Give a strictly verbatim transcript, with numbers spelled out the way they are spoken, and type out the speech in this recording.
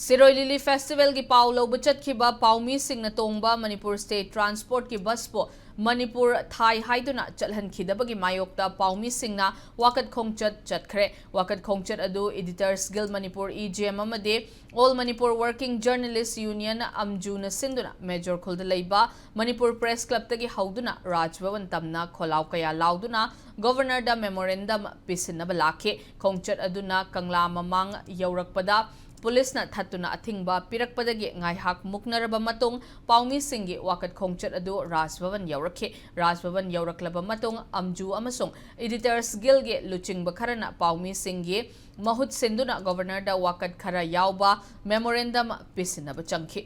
ꯁꯤꯔꯣꯏ ꯂꯤꯂꯤ ꯐꯦꯁꯇꯤꯚꯦꯜꯒꯤ ꯄꯥꯎ ꯂꯧꯕ ꯆꯠꯈꯤꯕ ꯄꯥꯎꯃꯤꯁꯤꯡꯅ ꯇꯣꯡꯕ ꯃꯅꯤꯄꯨꯔ ꯁ꯭ꯇꯦꯠ ꯇ꯭ꯔꯥꯟꯁꯄꯣꯔꯠꯀꯤ ꯕꯁꯄꯨ ꯃꯅꯤꯄꯨꯔ ꯊꯥꯏ ꯍꯥꯏꯗꯨꯅ ꯆꯠꯍꯟꯈꯤꯗꯕꯒꯤ ꯃꯥꯌꯣꯛꯇ ꯄꯥꯎꯃꯤꯁꯤꯡꯅ ꯋꯥꯀꯠ ꯈꯣꯡꯆꯠ ꯆꯠꯈ꯭ꯔꯦ꯫ ꯋꯥꯀꯠ ꯈꯣꯡꯆꯠ ꯑꯗꯨ Editors Guild Manipur, E G M, ꯑꯃꯗꯤ All Manipur Working Journalist Union, ꯑꯝꯖꯨꯅ ꯁꯤꯟꯗꯨꯅ ꯃꯦꯖꯣꯔ ꯈꯨꯜꯗ ꯂꯩꯕ ꯃꯅꯤꯄꯨꯔ ꯄ꯭ꯔꯦꯁ ꯀ꯭ꯂꯕꯇꯒꯤ ꯍꯧꯗꯨꯅ ꯔꯥꯖ ꯚꯕꯟ ꯇꯝꯅ ꯈꯣꯜꯂꯥꯎ ꯀꯌꯥ ꯂꯥꯎꯗꯨꯅ ꯒꯣꯚꯔꯅꯔꯗ ꯃꯦꯃꯣꯔꯦꯟꯗꯝ ꯄꯤꯁꯤꯟꯅꯕ ꯂꯥꯛꯈꯤ꯫ ꯈꯣꯡꯆꯠ ꯑꯗꯨꯅ ꯀꯪꯂꯥ ꯃꯃꯥꯡ ꯌꯧꯔꯛꯄꯗ ꯄꯨꯂꯤꯁꯅ ꯊꯠꯇꯨꯅ ꯑꯊꯤꯡꯕ ꯄꯤꯔꯛꯄꯗꯒꯤ ꯉꯥꯏꯍꯥꯛ ꯃꯨꯛꯅꯔꯕ ꯃꯇꯨꯡ ꯄꯥꯎꯃꯤꯁꯤꯡꯒꯤ ꯋꯥꯀꯠ ꯈꯣꯡꯆꯠ ꯑꯗꯨ ꯔꯥꯖ ꯚꯕꯟ ꯌꯧꯔꯛꯈꯤ꯫ ꯔꯥꯖ ꯚꯕꯟ ꯌꯧꯔꯛꯂꯕ ꯃꯇꯨꯡ ꯑꯝꯖꯨ ꯑꯃꯁꯨꯡ Editors Guildꯒꯤ ꯂꯨꯆꯤꯡꯕ ꯈꯔꯅ ꯄꯥꯎꯃꯤꯁꯤꯡꯒꯤ ꯃꯍꯨꯠ ꯁꯤꯟꯗꯨꯅ ꯒꯣꯚꯔꯅꯔꯗ ꯋꯥꯀꯠ ꯈꯔ ꯌꯥꯎꯕ ꯃꯦꯃꯣꯔꯦꯟꯗꯝ ꯄꯤꯁꯤꯟꯅꯕ ꯆꯪꯈꯤ꯫